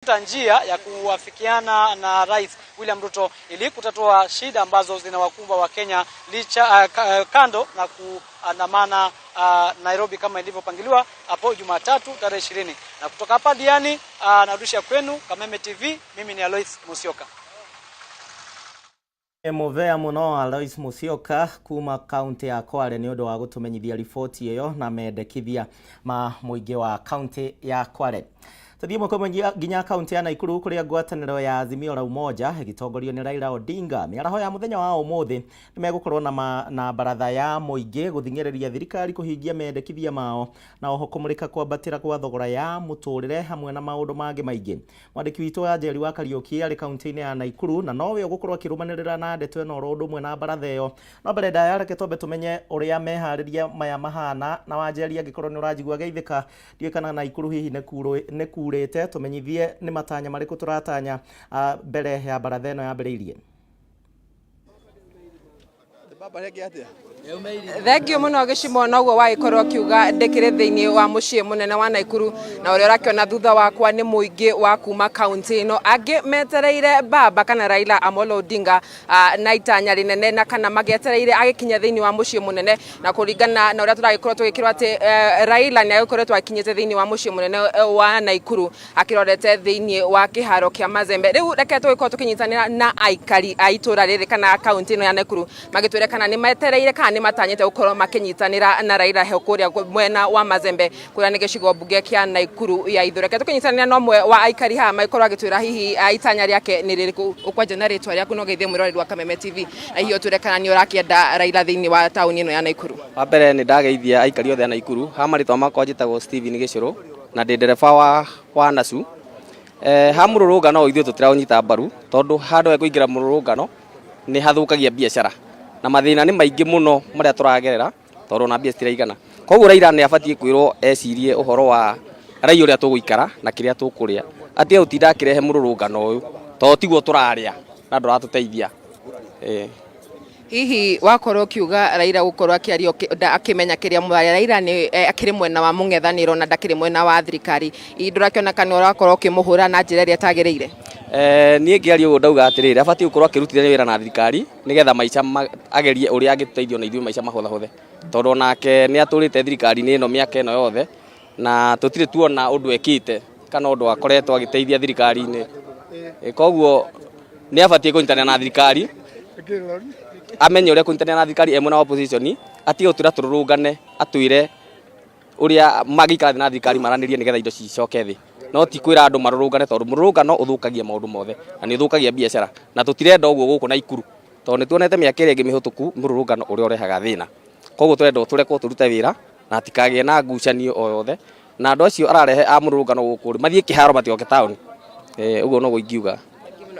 Njia ya kuafikiana na Rais William Ruto ili kutatua shida ambazo zinawakumba Wakenya licha kando na kuandamana Nairobi kama ilivyopangiliwa hapo Jumatatu tarehe 20. Na kutoka hapa Diani, narudisha kwenu Kameme TV, mimi ni Alois Musyoka. Mũvea mũno Alois Musyoka kuma kaunti ya Kwale nĩ ũndũ wa gũtũmenyithia riboti ĩyo na mendekithia ma mũingĩ wa kaunti ya Kwale. Tũthiĩ ĩmwe kwa ĩmwe nginya kaunti ya Nakuru kũrĩa ngwatanĩro ya Azimio la Umoja ĩgĩtongorio nĩ Raila Odinga mĩaraho ya mũthenya wa ũmũthĩ nĩ megũkorwo na baratha ya mũingĩ gũthing'ĩrĩria thirikari kũhingia mendekithia mao na oho kũmũrĩka kwambatĩra kwa thogora ya mũtũrĩre hamwe na maũndũ mangĩ maingĩ. Mwandĩki witũ wa Njeri wa Kariũki arĩ kaunti-inĩ ya Nakuru na nowe ũgũkorwo akĩrũmanĩrĩra na ndeto ĩno oro ũndũ ũmwe na baratha ĩyo. No mbere ndaya, reke twambe tũmenye ũrĩa meharĩria maya mahana. Na Wanjeri, angĩkorwo nĩ ũranjigua, geithĩka. Ndiũĩ kana Nakuru hihi nĩ kurĩte, tũmenyithie nĩ matanya marĩkũ tũratanya mbere ya baratha ĩno yambĩrĩirie. Thengio mũno gĩcimo. Noguo wagĩkorwo ũkiuga, ndĩkĩrĩ thĩinĩ wa mũciĩ mũnene wa Naikuru, na ũrĩa ũrakĩona thutha wakwa nĩ mũingĩ wa kuma kaunti ĩno, angĩ metereire baba kana Raila Amolo Odinga na itanya rĩnene na kana magĩetereire agĩkinya thĩinĩ wa mũciĩ mũnene. Na kũringana na ũrĩa tũragĩkorwo tũgĩkĩrwo atĩ Raila nĩ agĩkoretwo akinyĩte thĩinĩ wa mũciĩ mũnene wa Naikuru akĩrorete thĩinĩ wa kĩharo kĩa Mazembe. Rĩu reke tũgĩkorwo tũkĩnyitanĩra na aikari a itũra rĩrĩ kana kaunti ĩno ya Nakuru, magĩtwĩre kana nĩ metereire kana nĩ matanyĩte gũkorwo makĩnyitanĩra na Raila he kũrĩa mwena wa Mazembe, kũrĩa nĩ gĩcigo mbunge kĩa Nakuru ya ithũĩro. Reke tũkĩnyitanĩra na ũmwe wa aikari haha magĩkorwo agĩtwĩra hihi itanya rĩake nĩ rĩrĩkũ. Ũkwanja na rĩtwa rĩaku no geithie mwĩroreri wa Kameme TV, na hihi ũtwĩre kana nĩ ũrakĩenda Raila thĩinĩ wa taũni ĩno ya Nakuru. Wa mbere, nĩ ndageithia aikari othe a Naikuru. Ha marĩtwa makwa, njĩtagwo Steven Gĩcũrũ na ndĩ ndereba wa Nasu. Ha mũrũrũngano, ithuĩ tũtiraũnyita mbaru, tondũ handũ he kũingĩra mũrũrũngano nĩ hathũkagia biacara na mathĩna nĩ maingĩ mũno marĩa tũragerera, tondũ ona mbia citiraigana. Koguo Raila nĩ abatiĩ kwĩrwo ecirie ũhoro wa raia, ũrĩa tũgũikara na kĩrĩa tũkũrĩa, atige gũtinda akĩrehe mũrũrũngano ũyũ, tondũ tiguo tũrarĩa na ndũratũteithia. Hihi wakorwo ũkiuga Raila gũkorwo akĩaria akĩmenya kĩrĩa mũraria, Raila nĩ akĩrĩ mwena wa mũng'ethanĩro na ndakĩrĩ mwena wa thirikari. Hihi ndũrakĩona kana ũrakorwo ũkĩmũhũra na njĩra ĩrĩa ĩtagĩrĩire? Niĩ ngĩaria ũguo ndauga atĩrĩrĩ, abatiĩ gũkorwo akĩrutithania wĩra na thirikari nĩgetha maica agerie ũrĩa angĩtũteithia ona ithuĩ maica mahũthahũthe, tondũ onake nĩ atũrĩte thirikari-inĩ ĩno mĩaka ĩno yothe na tũtirĩ tuona ũndũ ekĩte kana ũndũ akoretwo agĩteithia thirikari-inĩ. Koguo nĩ abatiĩ kũnyitanĩra na thirikari, amenye ũrĩa kũnyitanĩra na thirikari e mwena wa opposition, atige gũtwĩra tũrũrũngane, atwĩre ũrĩa mangĩikara thĩ na thirikari maranĩrie nĩgetha indo cicoke thĩ, no ti kwĩra andũ marũrũngane, tondũ mũrũrũngano ũthũkagia maũndũ mothe na nĩ ũthũkagia biacara, na tũtirenda ũguo gũkũ Naikuru, tondũ nĩ tuonete mĩaka ĩrĩa ĩngĩ mĩhũtũku mũrũrũngano ũrĩa ũrehaga thĩna. Koguo tũrenda tũrekwo tũrute wĩra na hatikagĩe na ngucanio o yothe, na andũ acio ararehe a mũrũrũngano gũkũ rĩ, mathiĩ kĩharo, matigoke taũni. Ũguo noguo ingiuga.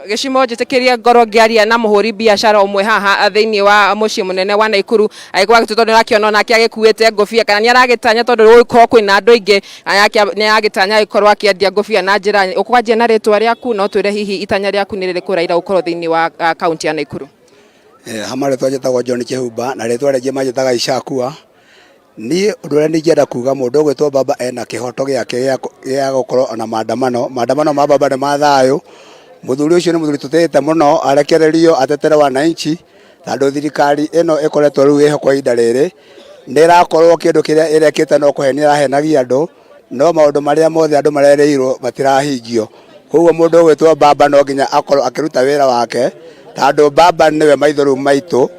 Gĩcimo, njĩtĩkĩrie ngorwo ngĩaria na mũhũri biacara ũmwe haha thĩinĩ wa mũciĩ mũnene wa Naikuru, agĩkorwo agĩtũ, tondũ nĩũrakĩona onake agĩkuĩte ngũbia, kana nĩ aragĩtanya, tondũ gũgĩkorwo kwĩna andũ aingĩ, nĩ aragĩtanya agĩkorwo akĩendia ngũbia na njĩra. Ũkwanjia na rĩtwa rĩaku na ũtwĩre hihi itanya rĩaku nĩ rĩrĩkũ Raila gũkorwo thĩinĩ wa kaunti ya Naikuru. Ha marĩtwa njĩtagwo John Kĩhumba, na rĩtwa rĩngĩ manjĩtaga Icakua. Niĩ ũndũ ũrĩa ningĩenda kuga, mũndũ ũgwĩtwo baba ena kĩhoto gĩake gĩa gũkorwo na maandamano. Maandamano ma baba nĩ ma thayũ. Mũthuri ũcio nĩ mũthuri tũtĩĩte mũno, arekererio atetere wananchi, tondũ thirikari ĩno ĩkoretwo rĩu ĩho kwa ihinda rĩrĩ nĩ ĩrakorwo kĩndũ kĩrĩa ĩrekĩte no kũhenia ĩrahenagia andũ, no maũndũ marĩa mothe andũ marerĩirwo matirahingio. Koguo mũndũ ũgwĩtwo baba no nginya akorwo akĩruta wĩra wake, tondũ baba nĩwe maitho rĩu maitũ,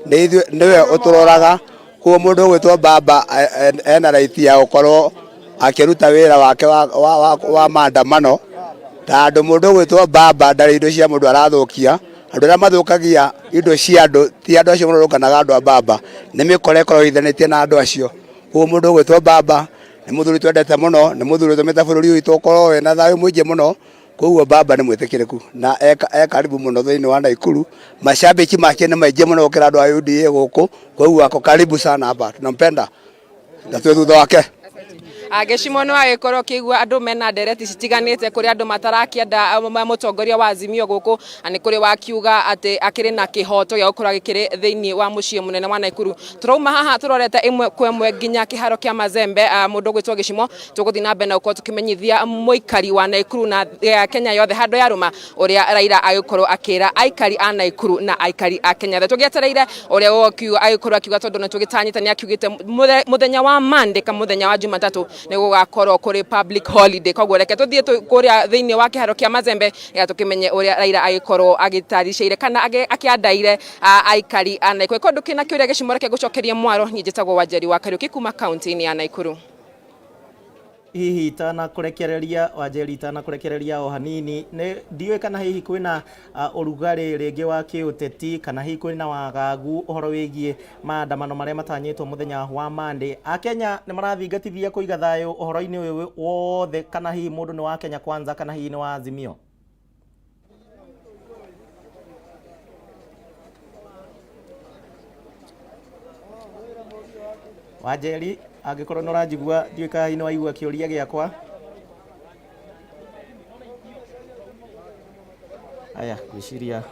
nĩ ithuĩ nĩwe ũtũroraga. Koguo mũndũ ũgwĩtwo baba ena right ya gũkorwo akĩruta wĩra wake wa maandamano, tondũ mũndũ ũgwĩtwo baba ndarĩ indo cia mũndũ arathũkia. Andũ arĩa mathũkagia indo cia andũ ti andũ acio marũrũnganaga, andũ a baba nĩ mĩkora ĩkoragwo ĩithanĩtie na andũ acio. Koguo mũndũ ũgwĩtwo baba nĩ mũthuri twendete mũno, nĩ mũthuri ũtũmĩte bũrũri ũyũ witũ ũkorwo wĩna thayũ mũingĩ mũno. Koguo baba nĩ mwĩtĩkĩrĩku na e karibu mũno thĩinĩ wa Naikuru. Mashabiki make nĩ maingĩ mũno gũkĩra andũ a UDA gũkũ, koguo ako karibu sana hapa, tunampenda na twĩ thutha wake. Gĩcimo nĩ wagĩkorwo ũkĩigua andũ mena ndereti citiganĩte kũrĩ andũ matarakĩenda mũtongoria wa Azimio gũkũ, na nĩ kũrĩ wakiuga atĩ akĩrĩ na kĩhoto gĩa gũkorwo agĩkĩrĩ thĩinĩ wa mũciĩ mũnene wa Naikuru. Tũrauma haha tũrorete ĩmwe kwa ĩmwe nginya kĩharo kĩa Mazembe. Mũndũ ũgwĩtwo Gĩcimo, tũgũthiĩ na mbere na gũkorwo tũkĩmenyithia mũikari wa Naikuru na Kenya yothe handũ ya rũma ũrĩa Raila agĩkorwo akĩra aikari a Naikuru na aikari a Kenya othe. Tũgĩetereire ũrĩa agĩkorwo akiuga, tondũ nĩ tũgĩtanyĩte nĩ akiugĩte mũthenya wa Monday kana mũthenya wa Jumatatu nĩ gũgakorwo kũrĩ public holiday. Koguo reke tũthiĩ kũrĩa thĩinĩ wa kĩharo kĩa Mazembe nĩgetha tũkĩmenye ũrĩa Raila agĩkorwo agĩtaricĩire kana akĩandaire aikari a Naikuru. Kũndũ kĩna kĩũria Gĩcimo, reke ngũcokerie mwaro. Niĩ njĩtagwo Wanjeri wa Kariũki kuma kaunti-inĩ ya Naikuru. Hihi itanakũrekereria, Wanjeri, itanakũrekereria o hanini, nĩ ndiũĩ kana hihi kwĩna ũrugarĩ rĩngĩ wa kĩũteti, kana hihi kwĩna wagagu ũhoro wĩgiĩ maandamano marĩa matanyĩtwo mũthenya wa Monday. Akenya nĩ marathingatithia kũiga thayũ ũhoro-inĩ ũyũ wothe, kana hihi mũndũ nĩ wa Kenya Kwanza kana hihi nĩ wa Azimio? Wanjeri, angĩkorwo nĩ ũranjigua, ndiũĩ kana hihi nĩ waigua kĩũria gĩakwa. Aya, ngwĩciria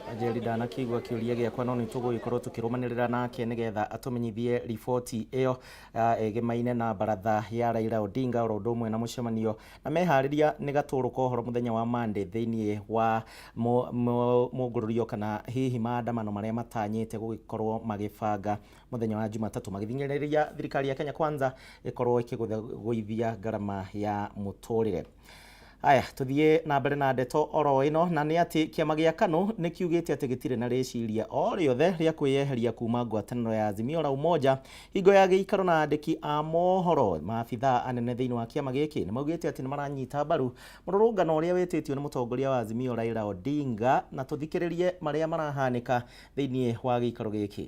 Wanjeri ndanakĩigua kĩũria gĩakwa, no nĩ tũgũgĩkorwo tũkĩrũmanĩrĩra nake nĩgetha atũmenyithie riboti ĩyo ĩgemaine na baratha ya Raila Odinga oro ũndũ ũmwe na mũcemanio na meharĩria nĩ gatũrũ ka ũhoro mũthenya wa Monday thĩinĩ wa mũngũrũrio kana hihi maandamano marĩa matanyĩte gũgĩkorwo magĩbanga mũthenya wa Jumatatũ, magĩthing'ĩrĩria thirikari ya Kenya Kwanza ĩkorwo ĩkĩgũithia ngarama ya mũtũrĩre. Aya, tuthiĩ na mbere na ndeto oro ĩno, na nĩ atĩ kĩama gĩa KANU nĩ kiugĩte atĩ gĩtirĩ na rĩciria o rĩothe rĩa kwĩyeheria kuma ngwatanĩro ya Azimio la Umoja. Hingo ya gĩikaro na andĩki a mohoro, maabithaa anene thĩinĩ wa kĩama gĩkĩ nĩ maugĩte atĩ nĩ maranyita mbaru mũrũrũngano ũrĩa wĩtĩtio nĩ mũtongoria wa Azimio Raila Odinga, na tũthikĩrĩrie marĩa marahanĩka thĩinĩ wa gĩikaro gĩkĩ.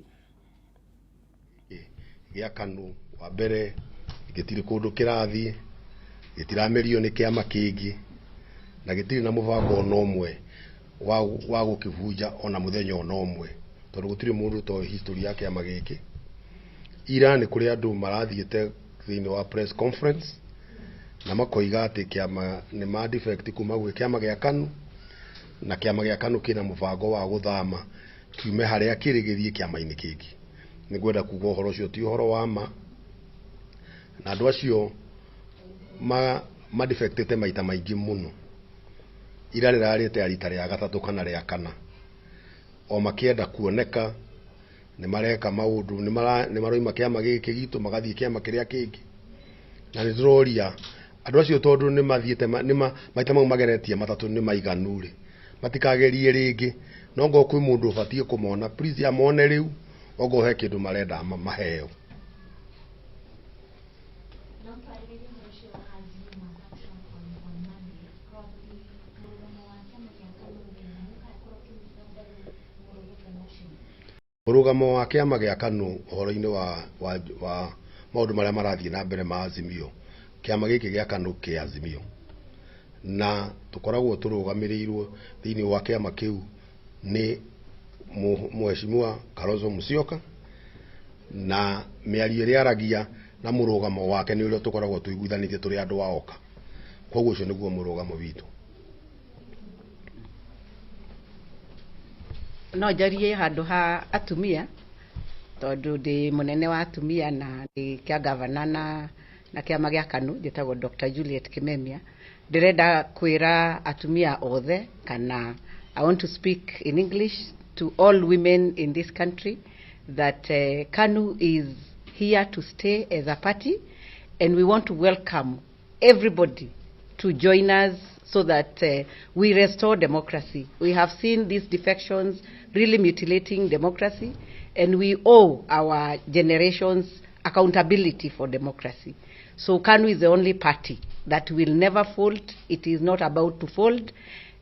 Gĩa KANU wa mbere gĩtirĩ kũndũ kĩrathiĩ, gĩtiramerio nĩ kĩama kĩngĩ, na gĩtirĩ na mũbango ona ũmwe wa gũkĩbunja ona mũthenya ona ũmwe, tondũ gũtirĩ mũndũ ũtoĩ history ya kĩama gĩkĩ. Ira nĩ kũrĩ andũ marathiĩte thĩinĩ wa press conference na makoiga atĩ kĩama nĩ ma defect kuma gwĩ kĩama gĩa KANU, na kĩama gĩa KANU kĩna mũbango wa gũthama kiume harĩa kĩrĩ gĩthiĩ kĩama-inĩ kĩngĩ. Nĩ ngwenda kuga ũhoro ũcio ti ũhoro wa ma, na andũ acio madefectĩte maita maingĩ mũno. Ira rĩrarĩte rita rĩa gatatũ kana rĩa kana, o makĩenda kuoneka nĩ mareka maũndũ, nĩ maroima kĩama gĩkĩ gitũ magathiĩ kĩama kĩrĩa kĩngĩ. Na nĩ tũroria andũ acio, tondũ nĩ mathiĩte maita mau mageretie matatũ nĩ maiganu rĩ, matikagerie rĩngĩ. No ngorwo kwĩ mũndũ ũbatiĩ kũmona, please amone rĩu, ongorwo he kĩndũ marenda maheo. No twarĩrĩrie ũhoro ũcio wa Azimio action on Monday, probably mũrũgamo wa kĩama kĩa KANU nĩ mũgakorwo ũkĩnyita mbaru mũrũrũngano ũcio? Mũrũgamo wa kĩama gĩa KANU ũhoro-inĩ wa maũndũ marĩa marathiĩ na mbere ma Azimio, kĩama gĩkĩ gĩa KANU kĩ Azimio, na tũkoragwo tũrũgamĩrĩirwo thĩinĩ wa kĩama kĩu nĩ Mheshimiwa Kalonzo Musyoka, na mĩario ĩrĩa aragia na mũrũgamo wake nĩ ũrĩa tũkoragwo tũiguithanĩtie tũrĩ andũ a Oka. Koguo ũcio nĩguo mũrũgamo witũ. No njarie handũ ha atumia, tondũ ndĩ mũnene wa atumia na ndĩ kĩa gavana na kĩama gĩa KANU. Njĩtagwo Dr. Juliet Kimemia. Ndĩrenda kwĩra atumia othe, kana I want to speak in English to all women in this country that KANU is here to stay as a party, and we want to welcome everybody to join us so that we restore democracy. We have seen these defections really mutilating democracy, and we owe our generations accountability for democracy. So KANU is the only party that will never fold. It is not about to fold.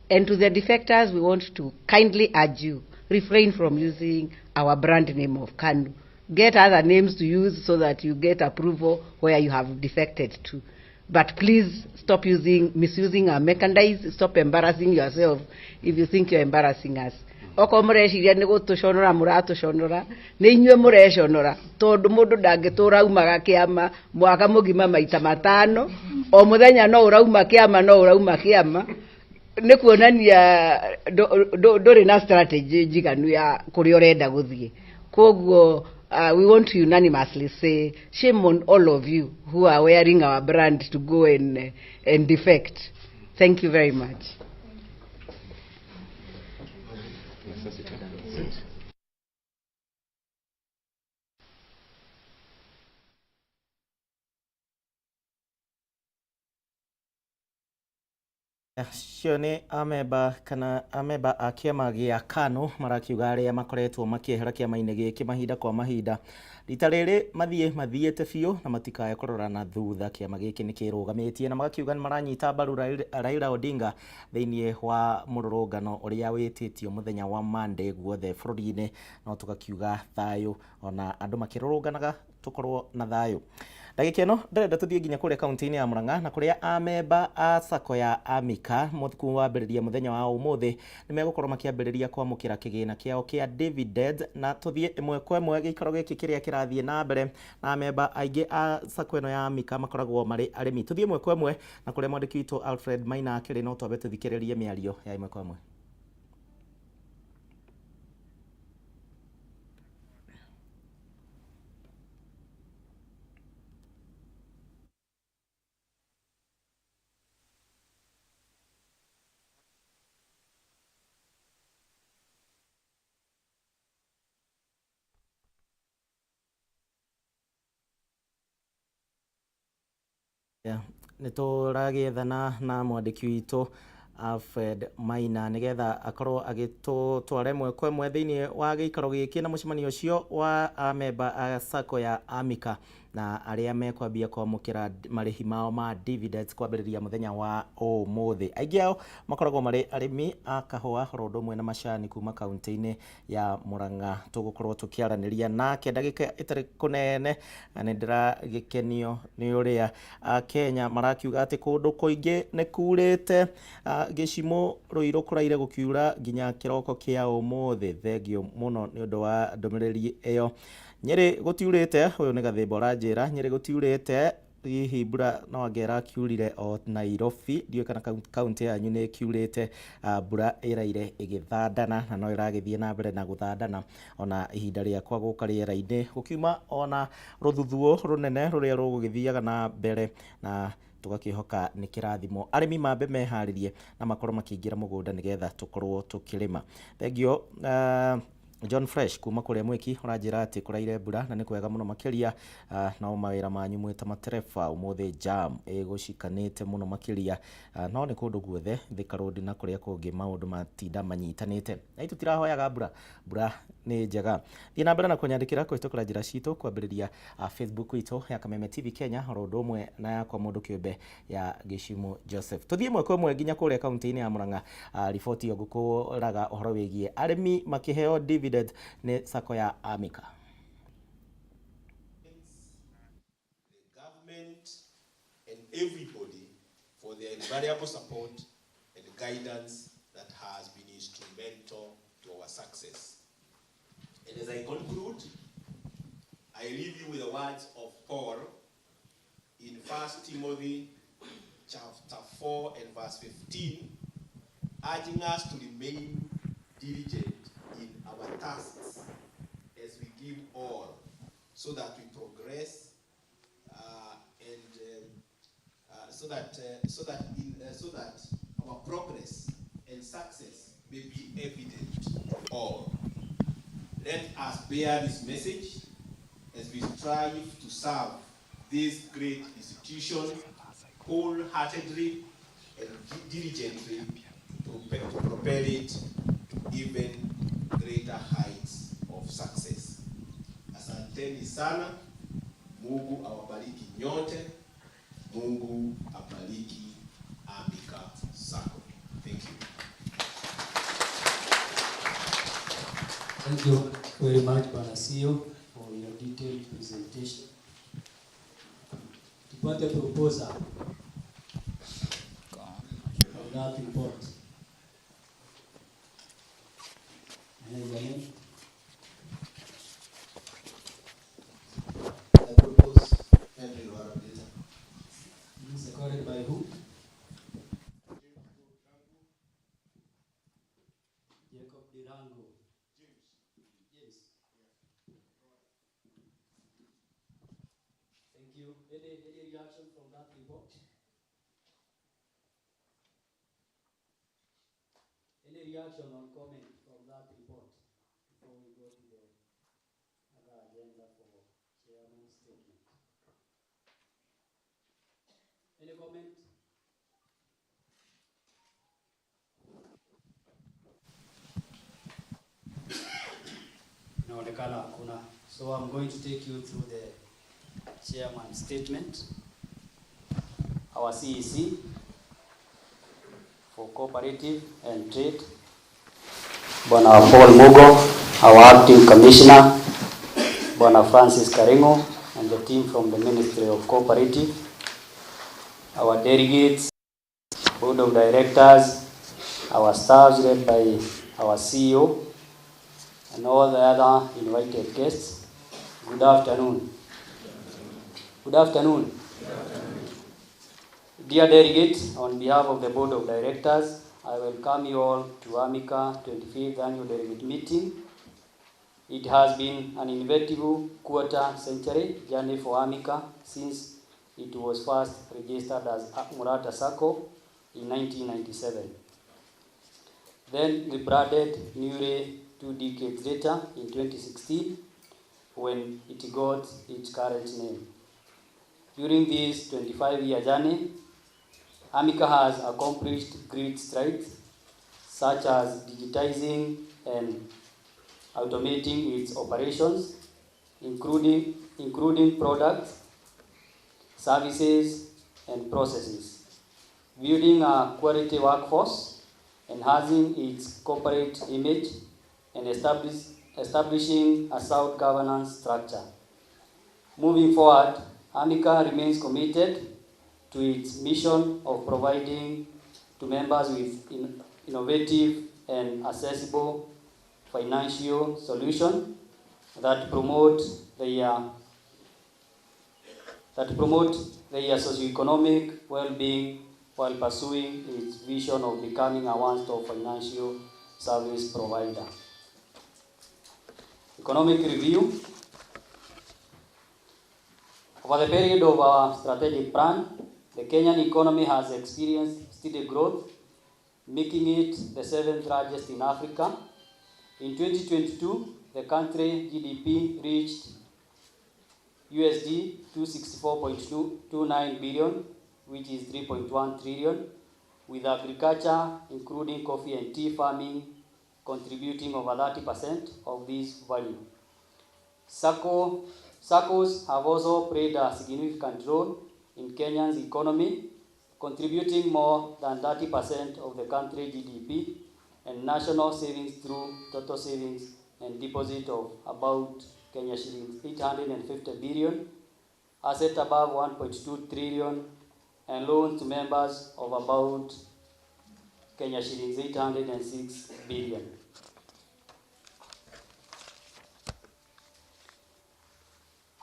And to the defectors, we want to kindly urge you, refrain from using our brand name of KANU. Get other names to use so that you get approval where you have defected to. But please stop misusing our merchandise. Stop embarrassing yourself if you think you're embarrassing us. Okorwo mũreciria nĩ gũtũconora mũratũconora, nĩ inyuĩ mũreconora, tondũ mũndũ ndangĩtũra aumaga kĩama mwaka mũgima maita matano, o mũthenya no ũrauma kĩama, no ũrauma kĩama, nĩ kuonania ndũrĩ na strategy njiganu ya kũrĩa ũrenda gũthiĩ. Koguo we want to unanimously say shame on all of you who are wearing our brand to go and defect. Thank you very much. Acio nĩ amemba kana amemba a kĩama gĩa KANU marakiuga arĩa makoretwo makĩehera kĩama-inĩ gĩkĩ mahinda kwa mahinda rita rĩrĩ mathiĩ mathiĩte biũ na matikae kũrora na thutha. Kĩama gĩkĩ nĩ kĩrũgamĩtie na magakiuga nĩ maranyita mbaru Raila Odinga thĩinĩ wa mũrũrũngano ũrĩa wĩtĩtio mũthenya wa Monday guothe bũrũri-inĩ, no tũgakiuga thayũ ona andũ makĩrũrũnganaga tũkorwo na thayũ. Ndagĩka ĩno ndĩrenda tũthiĩ nginya kũrĩa kaunti-inĩ ya Murang'a na kũrĩa amemba a sacco ya Amika wambĩrĩria mũthenya wa ũmũthĩ nĩ megũkorwo makĩambĩrĩria kwamũkĩra kĩgĩna kĩao kĩa dividend, na tũthiĩ ĩmwe kwa ĩmwe gĩikaro gĩkĩ kĩrĩa kĩrathiĩ na mbere na amemba aingĩ a sacco ĩno ya Amika makoragwo marĩ arĩmi. Tũthiĩ ĩmwe kwa ĩmwe na kũrĩa mwandĩki witũ Alfred Maina akĩrĩ, no twambe tũthikĩrĩrie mĩario ya ĩmwe kwa ĩmwe. Nĩ tũragĩethana na mwandĩki witũ Alfred Maina nĩgetha akorwo agĩtũtwara ĩmwe kwa ĩmwe thĩinĩ wa gĩikaro gĩkĩ na mũcemanio ũcio wa amemba a sacco ya Amika na arĩa mekwambia kwamũkĩra marĩhi mao ma dividends kwambĩrĩria mũthenya wa ũmũthĩ. Aingĩ ao makoragwo marĩ arĩmi a kahũa oro ũndũ ũmwe na macani kuma kaunti-inĩ ya Murang'a. Tũgũkorwo tũkĩaranĩria nake ndagĩka ĩtarĩ kũnene, na nĩ ndĩragĩkenio nĩ ũrĩa Akenya marakiuga atĩ kũndũ kũingĩ nĩ kurĩte. Gĩcimũ Rũirũ kũraire gũkiura nginya kĩroko kĩa ũmũthĩ. Thengio mũno nĩ ũndũ wa ndũmĩrĩri ĩyo. Nyĩrĩ gũtiurĩte, ũyũ nĩ Gathĩmba ũranjĩra, Nyĩrĩ gũtiurĩte, hihi mbura no anga ĩrakiurire o Nairobi, ndiũĩ kana kaunti yanyu nĩ ĩkiurĩte. Mbura ĩraire ĩgĩthandana na no ĩragĩthiĩ na mbere na gũthandana ona ihinda rĩakwa gũka rĩera-inĩ gũkiuma ona rũthuthuũ rũnene rũrĩa rũgũgĩthiaga na mbere, na tũgakĩhoka nĩ kĩrathimo. Arĩmi mambe meharĩrie na makorwo makĩingĩra mũgũnda nĩgetha tũkorwo tũkĩrĩma. Thengio John Fresh kuma kũrĩa Mwĩki ũranjĩra atĩ kũraire mbura na nĩ kwega mũno makĩria. No mawĩra manyu mwĩ ta matereba ũmũthĩ jam ĩgũcikanĩte mũno makĩria, no nĩ kũndũ guothe Thika Road na kũrĩa kũngĩ maũndũ matinda manyitanĩte. Na itũ tirahoyaga mbura, mbura nĩ njega. Thiĩ na mbere na kũnyandĩkĩra kũhĩtũkĩra njĩra citũ kwambĩrĩria Facebook itũ ya Kameme TV Kenya oro ũndũ ũmwe na yakwa mũndũ kĩũmbe ya Gĩcimũ Joseph. Tũthiĩ ĩmwe kwa ĩmwe nginya kũrĩa kaunti-inĩ ya Murang'a. Riboti ĩyo ngũkũraga ũhoro wĩgiĩ arĩmi makĩheo dividend nĩ sacco ya Amika. The government and everybody for their invaluable support and guidance that has been instrumental to our success. And as I conclude, I leave you with the words of Paul in 1 Timothy chapter 4 and verse 15, urging us to remain diligent in our tasks as we give all, so that we progress and so that so that in so that our progress and success may be evident to all. Let us bear this message as we strive to serve this great institution wholeheartedly and diligently to propel it to even greater heights of success. Asanteni sana. Mungu awabariki nyote. Mungu abariki Amika Sacco. Thank you. Thank you very much, Bwana CEO, for your detailed presentation. Tupate proposal of that report. Jacob Dirango. James. Thank you. Any reaction from that report? Any reaction or comment from that report before we go to the other agenda for chairman's statement? Any comment? Inaonekana hakuna. So I'm going to take you through the chairman's statement. Our CEC for Cooperative and Trade, Bwana Paul Mugo, our acting commissioner, Bwana Francis Karingo, and the team from the Ministry of Cooperative, our delegates, board of directors, our staffs led by our CEO, and all the other invited guests. Good afternoon. Good afternoon. Dear delegates, on behalf of the Board of Directors, I welcome you all to Amica 25th Annual Delegate Meeting. It has been an innovative quarter century journey for Amica since it was first registered as Murata Sacco in 1997. Then rebranded newly 2 decades later in 2016 when it got its current name. During this 25-year journey, Amica has accomplished great strides such as digitizing and automating its operations, including products, services, and processes, building a quality workforce, enhancing its corporate image, and establishing a sound governance structure. Moving forward, Amica remains committed to its mission of providing to members with innovative and accessible financial solutions that promote their socioeconomic well-being while pursuing its vision of becoming a one-stop financial service provider. Economic review. Over the period of our strategic plan, the Kenyan economy has experienced steady growth, making it the 7th largest in Africa. In 2022, the country GDP reached USD 264.29 billion, which is 3.1 trillion, with agriculture, including coffee and tea farming, contributing over 30% of this value. SACCOs have also played a significant role in Kenya's economy, contributing more than 30% of the country's GDP and national savings through total savings and deposit of about Kenya shillings 850 billion, asset above 1.2 trillion, and loans to members of about Kenya shillings 806 billion.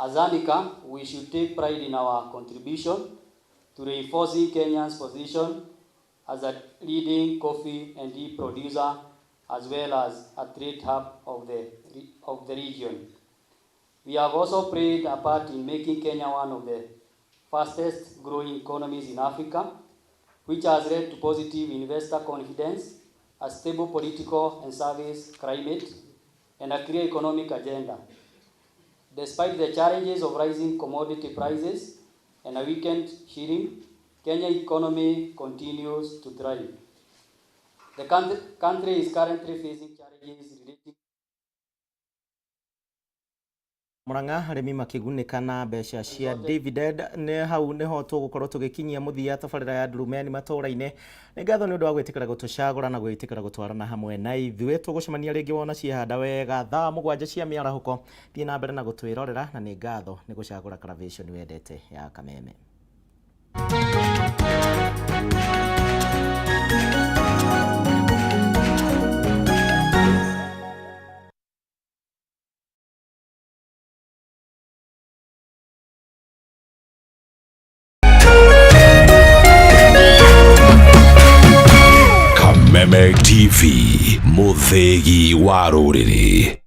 As Amica, we should take pride in our contribution to reinforcing Kenya's position as a leading coffee and tea producer, as well as a trade hub of the region. We have also played a part in making Kenya one of the fastest growing economies in Africa, which has led to positive investor confidence, a stable political and service climate, and a clear economic agenda. Despite the challenges of rising commodity prices and a weakened shilling, Kenya's economy continues to thrive. The country is currently facing challenges relating Murang'a arĩmi makĩgunĩka na mbeca cia dividend. Nĩ hau nĩho tũgũkorwo tũgĩkinyia mũthia tabarĩra ya Ndurumeni matũũra-inĩ. Nĩ ngatho nĩ ũndũ wa gwĩtĩkĩra gũtũcagũra na gwĩtĩkĩra gũtwarana hamwe na ithuĩ. Tũgũcemania rĩngĩ wona ciehanda wega thaa 7 cia mĩarahũko. Thiĩ na mbere na gũtwĩrorera, na nĩ ngatho nĩ gũcagũra Clavation wendete ya Kameme. Meme TV, mũthĩgi wa rũrĩrĩ.